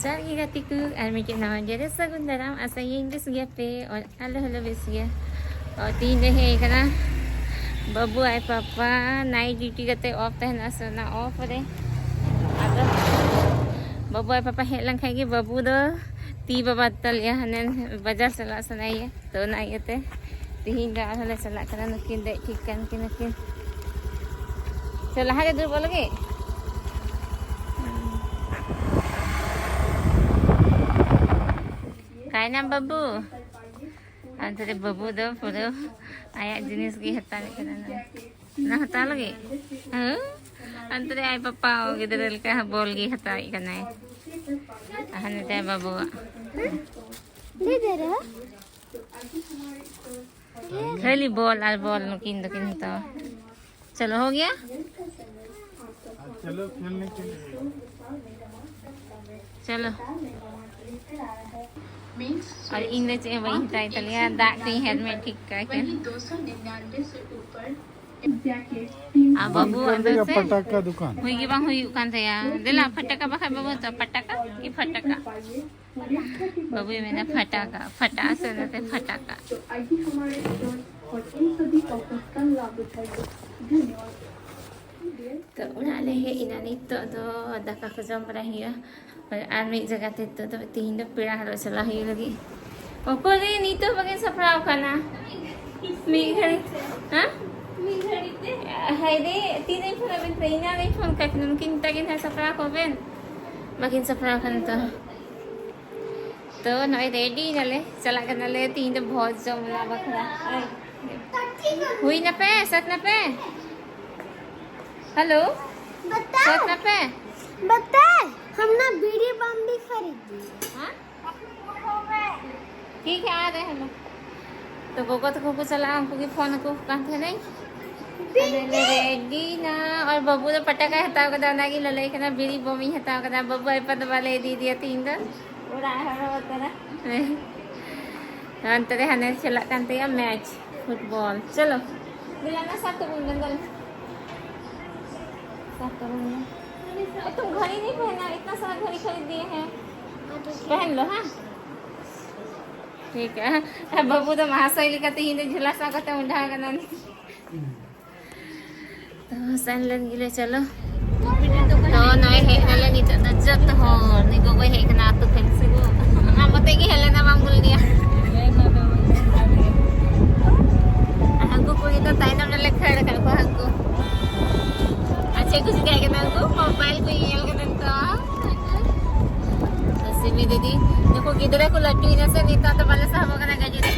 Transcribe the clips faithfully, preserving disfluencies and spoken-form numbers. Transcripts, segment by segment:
ᱡᱚᱦᱟᱨ ᱜᱮ ᱜᱟᱛᱮ ᱠᱚ, ᱟᱨ ᱢᱤᱫᱴᱮᱱ ᱱᱟᱣᱟ ᱡᱮᱨᱮ ᱥᱟᱹᱜᱩᱱ ᱫᱟᱨᱟᱢ᱾ ᱟᱥᱟᱭᱟᱹᱧ ᱵᱮᱥ ᱜᱮᱭᱟᱯᱮ, ᱟᱨ ᱟᱞᱮ ᱦᱚᱸᱞᱮ ᱵᱮᱥ ᱜᱮᱭᱟ᱾ ᱚ, ᱛᱤᱦᱤᱧ ᱞᱮ ᱦᱮᱡ ᱟᱠᱟᱱᱟ ᱵᱟᱹᱵᱩ ᱟᱡ ᱯᱟᱯᱟ night duty ᱠᱟᱛᱮ off ᱛᱟᱦᱮᱱᱟ ᱥᱮ, ᱚᱱᱟ off ᱨᱮ ᱟᱫᱚ ᱵᱟᱹᱵᱩ ᱟᱡ ᱯᱟᱯᱟ ᱦᱮᱡ ᱞᱮᱱᱠᱷᱟᱱ ᱜᱮ ᱵᱟᱹᱵᱩ ᱫᱚ ᱛᱤ ᱵᱟᱵᱟ ᱛᱟᱞᱮᱭᱟ, ᱦᱟᱱᱮ ᱵᱟᱡᱟᱨ ᱪᱟᱞᱟᱜ ᱥᱟᱱᱟᱭᱮᱭᱟ᱾ ᱛᱚ ᱚᱱᱟ ᱤᱭᱟᱹᱛᱮ ᱛᱤᱦᱤᱧ ᱫᱚ ᱟᱨᱦᱚᱸ ᱞᱮ ᱪᱟᱞᱟᱜ ᱠᱟᱱᱟ, ᱱᱩᱠᱤᱱ ᱫᱮᱡ ᱴᱷᱤᱠ ᱠᱟᱱ ᱠᱤᱱᱟ ᱠᱤᱱ᱾ ᱛᱚ ᱞᱟᱦᱟ ᱨᱮ ᱫᱩᱲᱩᱵᱚᱜ ᱞᱟᱹᱜᱤᱫ᱾ ᱠᱟᱭᱱᱟᱢ ᱵᱟᱹᱵᱩ? ᱚᱱᱛᱮ ᱨᱮ ᱵᱟᱹᱵᱩ ᱫᱚ ᱯᱩᱨᱟᱹ ᱟᱭᱟᱜ ᱡᱤᱱᱤᱥ ᱜᱮ ᱦᱟᱛᱟᱣᱮᱫ ᱠᱟᱱᱟ᱾ ᱚᱱᱟ ᱦᱟᱛᱟᱣ ᱞᱟᱹᱜᱤᱫ? ᱦᱮᱸ? ᱚᱱᱛᱮ ᱨᱮ ᱟᱡ ᱯᱟᱯᱟ ᱜᱤᱫᱽᱨᱟᱹ ᱞᱮᱠᱟ ᱵᱚᱞ ᱜᱮ ᱦᱟᱛᱟᱣᱮᱫ ᱠᱟᱱᱟᱭ᱾ ᱟᱨ ᱱᱚᱛᱮ ᱵᱟᱹᱵᱩᱣᱟᱜ᱾ ᱫᱮ ᱫᱮ ᱨᱮ᱾ ᱠᱷᱟᱹᱞᱤ ᱵᱚᱞ ᱟᱨ ᱵᱚᱞ ᱱᱩᱠᱤᱱ ᱫᱚᱠᱤᱱ ᱦᱟᱛᱟᱣᱟ᱾ ᱪᱚᱞᱚ, ᱦᱳ ᱜᱮᱭᱟ? ᱪᱚᱞᱚ, ᱠᱷᱮᱞᱱᱮ ᱠᱮ ᱞᱤᱭᱮ᱾ ᱪᱚᱞᱚ᱾ ᱟᱨ ᱤᱧ ᱫᱚ ᱪᱮᱫ ᱦᱚᱸ ᱵᱟᱹᱧ ᱦᱟᱛᱟᱣ ᱛᱟᱞᱮᱭᱟ, ᱫᱟᱜ ᱠᱚᱧ ᱦᱮᱞᱢᱮᱴ ᱴᱷᱤᱠ ᱠᱟᱜ ᱠᱟᱱᱟ᱾ ᱟᱨ ᱵᱟᱹᱵᱩ ᱟᱫᱚ ᱪᱮᱫ? ᱯᱟᱴᱟᱠᱟ ᱫᱚᱠᱟᱱ᱾ ᱦᱩᱭ ᱜᱮ ᱵᱟᱝ ᱦᱩᱭᱩᱜ ᱠᱟᱱ ᱛᱟᱭᱟ᱾ ᱫᱮᱞᱟ ᱯᱷᱟᱴᱟᱠᱟ ᱵᱟᱠᱷᱟᱡ ᱵᱟᱹᱵᱩ ᱛᱚ ᱯᱟᱴᱟᱠᱟ ᱠᱤ ᱯᱷᱟᱴᱟᱠᱟ? ᱵᱟᱹᱵᱩᱭ ᱢᱮᱱᱟ ᱯᱷᱟᱴᱟᱠᱟ, ᱯᱷᱟᱴᱟ ᱥᱮ ᱱᱚᱛᱮ ᱯᱷᱟᱴᱟᱠᱟ᱾ ᱛᱚ ᱚᱲᱟᱜ ᱞᱮ ᱦᱮᱡ ᱮᱱᱟ, ᱱᱤᱛᱚᱜ ᱫᱚ ᱫᱟᱠᱟ ᱠᱚ ᱡᱚᱢ ᱵᱟᱲᱟᱭ ᱦᱩᱭᱩᱜᱼᱟ᱾ ᱟᱨ ᱢᱤᱫ ᱡᱟᱭᱜᱟ ᱛᱮ ᱱᱤᱛᱚᱜ ᱫᱚ ᱛᱤᱦᱤᱧ ᱫᱚ ᱯᱮᱲᱟ ᱦᱚᱲᱚᱜ ᱪᱟᱞᱟᱜ ᱦᱩᱭᱩᱜ ᱞᱟᱹᱜᱤᱫ᱾ ᱚᱠᱚᱭ ᱨᱮ ᱱᱤᱛᱚᱜ ᱵᱟᱹᱠᱤᱱ ᱥᱟᱯᱲᱟᱣ ᱠᱟᱱᱟ? ᱢᱤᱫ ᱜᱷᱟᱹᱲᱤᱡ, ᱦᱮᱸ? ᱢᱤᱫ ᱜᱷᱟᱹᱲᱤᱡ ᱛᱮ? ᱦᱟᱭ ᱨᱮ, ᱛᱤᱨᱮᱧ ᱯᱷᱳᱱ ᱟᱵᱮᱱ ᱠᱟᱱᱟ? ᱮᱱᱟᱱ ᱨᱮᱧ ᱯᱷᱳᱱ ᱠᱟᱜ ᱠᱤᱱᱟ, ᱱᱩᱠᱤᱱ ᱢᱮᱛᱟ ᱠᱤᱱ ᱛᱟᱦᱮᱸ ᱥᱟᱯᱲᱟᱣ ᱠᱚᱜ ᱵᱮᱱ, ᱵᱟᱹᱠᱤᱱ ᱥᱟᱯᱲᱟᱣ ᱠᱟᱱᱟ᱾ ᱛᱚ, ᱛᱚ ᱱᱚᱜᱼᱚᱭ ᱨᱮᱰᱤ ᱱᱟᱞᱮ, ᱪᱟᱞᱟᱜ ᱠᱟᱱᱟᱞᱮ ᱛᱤᱦᱤᱧ ᱫᱚ ᱵᱷᱚᱡᱽ ᱡᱚᱢ ᱞᱟᱜ ᱵᱟᱠᱷᱨᱟ᱾ ᱟᱭ᱾ ᱦᱩᱭ ᱱᱟᱯᱮ, ᱥᱟᱹᱛ ᱱᱟᱯᱮ? ᱦᱮᱞᱳ? ᱵᱟᱛᱟ᱾ ᱥᱟᱹᱛ ᱱᱟᱯᱮ? ᱵᱟᱛᱟ, ᱦᱟᱢ ᱱᱟ ᱵᱤᱲᱤ ᱵᱟᱢ ᱵᱤ ᱠᱷᱟᱨᱤᱫ ᱫᱤᱭᱟ᱾ ᱦᱮᱸ? ᱴᱷᱤᱠ ᱦᱮ, ᱟ ᱨᱮ ᱦᱮᱸ᱾ ᱛᱚ ᱜᱚᱜᱚ ᱛᱟᱠᱚ ᱠᱚ ᱪᱟᱞᱟᱜᱼᱟ, ᱩᱱᱠᱩ ᱜᱮ ᱯᱷᱳᱱ ᱟᱠᱚ ᱠᱟᱱ ᱛᱟᱦᱮᱱᱟᱹᱧ᱾ ᱟᱫᱚ ᱞᱮ ᱨᱮᱰᱤ ᱱᱟ, ᱟᱨ ᱵᱟᱹᱵᱩ ᱫᱚ ᱯᱟᱴᱟᱠᱟᱭ ᱦᱟᱛᱟᱣ ᱠᱟᱫᱟ, ᱚᱱᱟᱜᱮ ᱞᱟᱹᱞᱟᱹᱭ ᱠᱟᱱᱟ, ᱵᱤᱲᱤ ᱵᱚᱢᱤᱧ ᱦᱟᱛᱟᱣ ᱠᱟᱫᱟ᱾ ᱵᱟᱹᱵᱩ ᱟᱡ ᱯᱟ ᱫᱚ ᱵᱟᱞᱮ ᱤᱫᱤᱭᱮᱫᱮᱭᱟ ᱛᱤᱦᱤᱧ ᱫᱚ᱾ ᱚᱲᱟᱜ ᱦᱚᱲ ᱦᱚᱸ ᱵᱚᱛᱚᱨᱟ᱾ ᱦᱮᱸ᱾ ᱚᱱᱛᱮ ᱨᱮ ᱦᱟᱱᱮ ᱪᱟᱞᱟᱜ ᱠᱟᱱ ᱛᱟᱭᱟ ᱢᱮᱪ ᱯᱷᱩᱴᱵᱚᱞ᱾ ᱪᱚᱞᱚ᱾ ᱫᱮᱞᱟ ᱱᱟ ᱥᱟᱵ ᱛᱟᱵᱚᱱ ᱵᱮᱱ, ᱫᱮᱞᱟ᱾ ᱥᱟᱵ ᱛᱟᱵᱚᱱ ᱢᱮ᱾ ᱮ, ᱛᱩᱢ ᱜᱷᱟᱲᱤ ᱱᱟᱦᱤᱸ ᱯᱮᱦᱱᱟ, ᱤᱛᱱᱟ ᱥᱟᱨᱟ ᱜᱷᱟᱲᱤ ᱠᱷᱟᱨᱤᱫ ᱫᱤᱭᱮ ᱦᱮᱸ᱾ ᱯᱟᱹᱦᱤᱞ ᱫᱚ, ᱦᱮᱸ? ᱴᱷᱤᱠ ᱜᱮᱭᱟ᱾ ᱵᱟᱹᱵᱩ ᱫᱚ ᱢᱟᱦᱟᱥᱚᱭ ᱞᱮᱠᱟᱛᱮ ᱤᱧ ᱫᱚ ᱡᱷᱚᱞᱟ ᱥᱟᱵ ᱠᱟᱛᱮ ᱢᱚᱦᱰᱟ ᱟᱠᱟᱱᱟ᱾ ᱛᱚ, ᱥᱮᱱ ᱞᱮᱱ ᱜᱮᱞᱮ, ᱪᱚᱞᱚ᱾ ᱛᱚ, ᱱᱚᱜᱼᱚᱭ ᱦᱮᱡ ᱱᱟᱞᱮ ᱱᱤᱛᱚᱜ ᱫᱚ ᱡᱚᱛᱚ ᱦᱚᱲ᱾ ᱱᱩᱭ ᱜᱚᱜᱚᱭ ᱦᱮᱡ ᱠᱟᱱᱟ ᱟᱹᱛᱩ ᱯᱷᱮᱱ ᱥᱮ ᱜᱚ᱾ ᱟᱢ ᱢᱚᱛᱮ ᱜᱮ ᱦᱮᱡ ᱞᱮᱱᱟ, ᱵᱟᱢ ᱠᱩᱞ ᱞᱮᱭᱟ᱾ ᱦᱟᱹᱱᱠᱩ ᱠᱩᱲᱤ ᱫᱚ ᱛᱟᱭᱱᱚᱢ ᱨᱮᱞᱮ ᱠᱷᱟᱹᱲ ᱟᱠᱟᱫ ᱠᱚᱣᱟ, ᱦᱟᱹᱱᱠᱩ᱾ ᱟᱨ ᱪᱮᱫ ᱠᱚ ᱪᱤᱠᱟᱹᱭ ᱠᱟᱱᱟ ᱩᱱᱠᱩ? ᱢᱳᱵᱟᱭᱤᱞ ᱠᱚ ᱧᱮᱧᱮᱞ ᱠᱟᱱᱟ ᱱᱤᱛᱚᱜ᱾ ᱥᱤᱢᱤ ᱫᱤᱫᱤ, ᱱᱩᱠᱩ ᱜᱤᱫᱽᱨᱟᱹ ᱠᱚ ᱞᱟᱹᱴᱩᱭᱮᱱᱟ ᱥᱮ, ᱱᱤᱛᱚᱜ ᱫᱚ ᱵᱟᱞᱮ ᱥᱟᱦᱚᱵᱚᱜ ᱠᱟᱱᱟ ᱜᱟᱹᱰᱤ ᱨᱮ᱾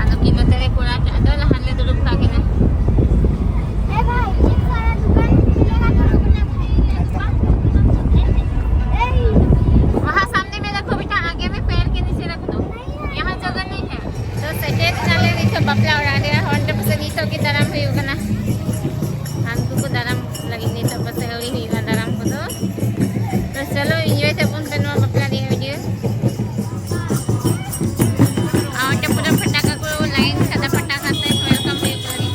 ᱟᱫᱚ ᱠᱤᱱ ᱱᱚᱛᱮ ᱨᱮ ᱠᱚᱲᱟ ᱴᱟᱜ ᱫᱚ ᱞᱟᱦᱟ ᱞᱮ ᱫᱩᱲᱩᱵ ᱠᱟᱜ ᱠᱤᱱᱟ᱾ ए भाई, ये सारा दुकान खुलेगा तो रुकना भाई, ये दुकान को, ए, वहाँ सामने में रखो बेटा, आगे में पेड़ के नीचे रख दो। यहाँ जगह नहीं है। ᱛᱚ, ᱥᱮᱴᱮᱨ ᱮᱱᱟᱞᱮ ᱱᱤᱛᱚᱜ ᱵᱟᱯᱞᱟ ᱚᱲᱟᱜ ᱨᱮ᱾ ᱦᱚᱱᱰᱮ ᱯᱟᱥᱮ ᱱᱤᱛᱚᱜ ᱜᱮ ᱫᱟᱨᱟᱢ ᱦᱩᱭᱩᱜ ᱠᱟᱱᱟ᱾ ᱦᱟᱱᱠᱩ ᱠᱚ ᱫᱟᱨᱟᱢ ᱞᱟᱹᱜᱤᱫ ᱱᱤᱛᱚᱜ ᱯᱟᱥᱮ ᱟᱹᱣᱨᱤ ᱦᱩᱭᱩᱜᱼᱟ ᱫᱟᱨᱟᱢ ᱠᱚᱫᱚ᱾ ᱛᱚ, ᱪᱚᱞᱚ, enjoy ᱛᱮᱵᱚᱱ ᱯᱮ ᱱᱚᱣᱟ ᱵᱟᱯᱞᱟ ᱨᱮᱭᱟᱜ video᱾ ᱟᱨ ᱚᱸᱰᱮ ᱯᱩᱨᱟᱹ ᱯᱷᱟᱴᱟᱠᱟ ᱠᱚ line ᱠᱟᱫᱟ, ᱯᱷᱟᱴᱟᱠᱟ ᱛᱮ welcome ᱦᱩᱭᱩᱜ ᱠᱟᱱᱟ᱾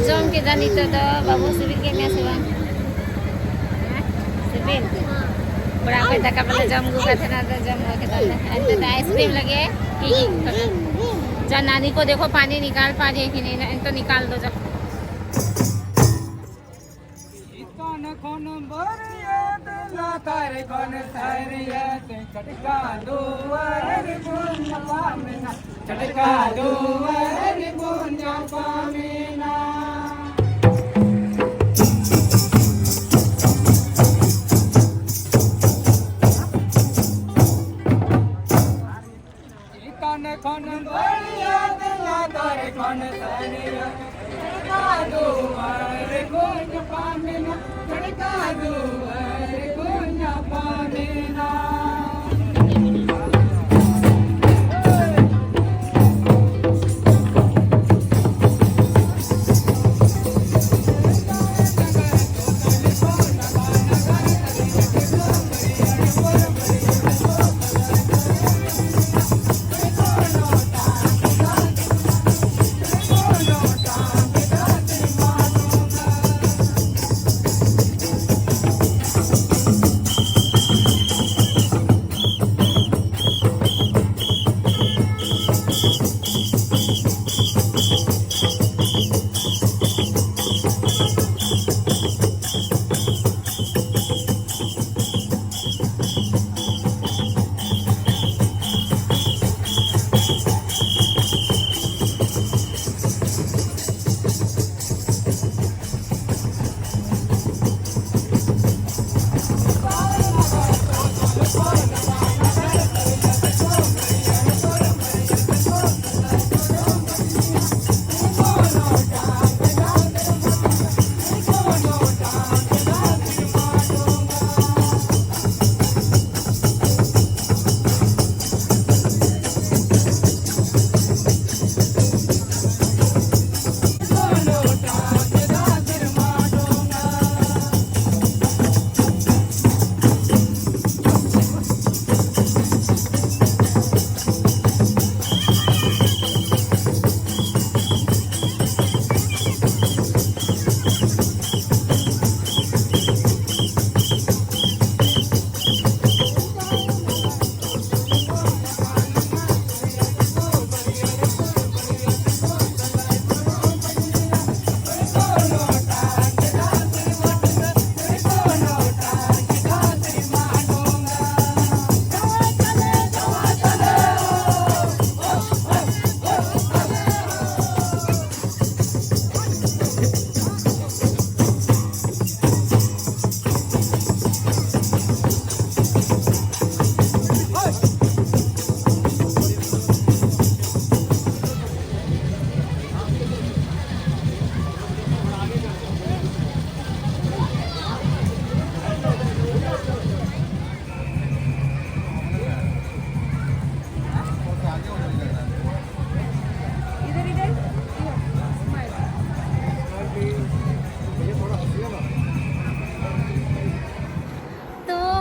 ᱡᱚᱢ ᱠᱮᱫᱟ ᱱᱤᱛᱚᱜ ᱫᱚ᱾ ᱵᱟᱹᱵᱩ, ᱥᱤᱵᱤᱞ ᱠᱮᱫ ᱢᱮᱭᱟ ᱥᱮ ᱵᱟᱝ? ᱦᱮᱸ? ᱥᱤᱵᱤᱞ? ᱚᱲᱟᱜ ᱠᱷᱚᱱ ᱫᱟᱠᱟ ᱵᱟᱞᱮ ᱡᱚᱢ ᱟᱹᱜᱩ ᱠᱟᱫ ᱛᱟᱦᱮᱱᱟ, ᱟᱫᱚ ᱡᱚᱢ ᱟᱹᱜᱩ ᱠᱮᱫᱟ ᱞᱮ᱾ ᱟᱨ ᱱᱤᱛᱚᱜ ᱫᱚ ᱟᱭᱤᱥᱠᱨᱤᱢ ᱞᱟᱹᱜᱤᱫ ᱠᱤᱨᱤᱧ ᱠᱟᱫᱟ᱾ ᱡᱟ ᱱᱟᱱᱤ ᱠᱚ ᱫᱮᱠᱷᱚ ᱯᱟᱱᱤ ᱱᱤᱠᱟᱞ ᱯᱟ ᱨᱮ ᱦᱤᱱᱤ ᱱᱟ, ᱤᱱᱛᱚ ᱱᱤᱠᱟᱞ ᱫᱚ ᱡᱟ᱾ ᱪᱮᱛᱟᱱ ᱠᱷᱚᱱ ᱵᱟᱹᱨᱭᱟᱹᱛ, ᱞᱟᱛᱟᱨ ᱠᱷᱚᱱ ᱥᱟᱹᱨᱭᱟᱹᱛ, ᱪᱷᱟᱴᱠᱟ ᱫᱩᱣᱟᱹᱨ ᱵᱚᱱ ᱧᱟᱯᱟᱢᱮᱱᱟ, ᱪᱷᱟᱴᱠᱟ ᱫᱩᱣᱟᱹᱨ ᱵᱚᱱ ᱧᱟᱯᱟᱢᱮᱱᱟ᱾ ᱪᱮᱛᱟᱱ ᱠᱷᱚᱱ ᱵᱟᱹᱲᱤᱭᱟᱹᱛ, ᱞᱟᱛᱟᱨ ᱠᱷᱚᱱ ᱥᱟᱹᱨᱤᱭᱟᱹᱛ, ᱪᱷᱟᱴᱠᱟ ᱫᱩᱣᱟᱹᱨ ᱠᱚ ᱧᱟᱯᱟᱢᱮᱱᱟ, ᱪᱷᱟᱴᱠᱟ ᱫᱩᱣᱟᱹᱨ ᱠᱚ ᱧᱟᱯᱟᱢᱮᱱᱟ᱾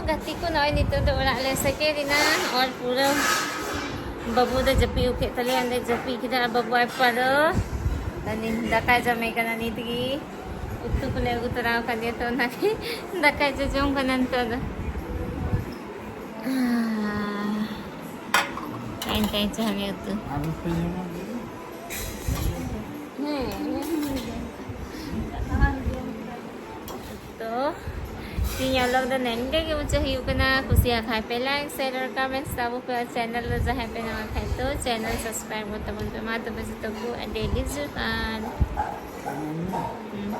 ᱜᱟᱛᱮ ᱠᱚ, ᱱᱚᱜᱼᱚᱭ ᱱᱤᱛᱚᱜ ᱫᱚ ᱚᱲᱟᱜ ᱞᱮ ᱥᱮᱴᱮᱨ ᱮᱱᱟ᱾ ᱟᱨ ᱯᱩᱨᱟᱹ ᱵᱟᱹᱵᱩ ᱫᱚ ᱡᱟᱹᱯᱤᱫ ᱩᱠᱮᱫ ᱛᱟᱞᱮᱭᱟ, ᱚᱸᱰᱮ ᱡᱟᱹᱯᱤᱫ ᱠᱮᱫᱟ᱾ ᱟᱨ ᱵᱟᱹᱵᱩ ᱟᱡ ᱯᱟ ᱫᱚ ᱫᱟᱠᱟᱭ ᱡᱚᱢᱮ ᱠᱟᱱᱟ ᱱᱤᱛ ᱜᱮ᱾ ᱩᱛᱩ ᱠᱚᱞᱮ ᱟᱹᱜᱩ ᱛᱚᱨᱟ ᱟᱠᱟᱫᱮᱭᱟ, ᱛᱚ ᱚᱱᱟᱜᱮ ᱫᱟᱠᱟᱭ ᱡᱚᱡᱚᱢ ᱠᱟᱱᱟ ᱱᱤᱛᱚᱜ ᱫᱚ᱾ ᱮᱱᱛᱮ ᱪᱟᱦᱞᱮ ᱩᱛᱩ᱾ ᱦᱮᱸ᱾ ᱛᱚ ᱛᱮᱦᱮᱧᱟᱜ vlog ᱫᱚ ᱱᱮᱝᱜᱮ ᱜᱮ ᱢᱩᱪᱟᱹᱫ ᱦᱩᱭᱩᱜ ᱠᱟᱱᱟ᱾ ᱠᱩᱥᱤᱭᱟᱜ ᱠᱷᱟᱡ ᱯᱮ like, share ᱟᱨ comments ᱛᱟᱵᱚ ᱯᱮ᱾ ᱟᱨ channel ᱨᱮ ᱡᱟᱦᱟᱸᱭ ᱯᱮ ᱱᱟᱣᱟ ᱠᱷᱟᱡ ᱛᱚ channel subscribe ᱜᱚᱫ ᱛᱟᱵᱚᱱ ᱯᱮ᱾ ᱢᱟ ᱛᱚᱵᱮ ᱡᱚᱛᱚ ᱠᱚ ᱟᱹᱰᱤ ᱟᱹᱰᱤ ᱡᱚᱦᱟᱨ᱾ ᱦᱩᱸ᱾